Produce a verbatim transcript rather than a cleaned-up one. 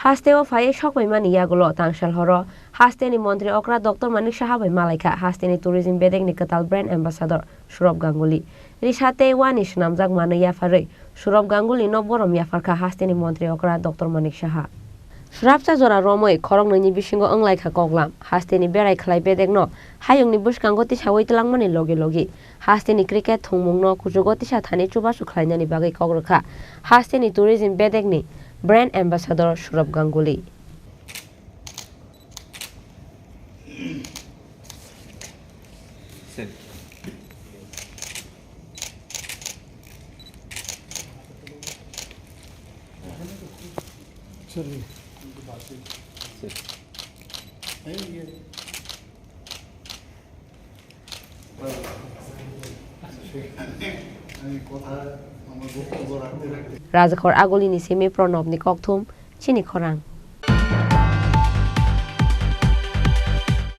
Hasteo phaiwi sokpaimani yagulo tangsal horo hasteni montri okra Doctor Manik Saha bai malaikha hasteni tourism bedekni kwtal brand ambassador Surab Ganguly. Risa tei wani swnamjak manwi yapharwi Surab Gangulyno borom yapharkha hasteni montri okra Doctor Manik Saha. Srapsa jora romwi khoroknwini bisingo wnglaikha koklam. Hasteni berai khlai bedekno hayungni bwskango tisawi twlangmani logi logi hasteni cricket thwngmungno kuchugo tisa thani chubachu khlainani bagwi kok rwkha hasteni tourism bedekni brand ambassador Surab Ganguly. Rajakhor Agulini simi Pranobni kokthum, chini khorang.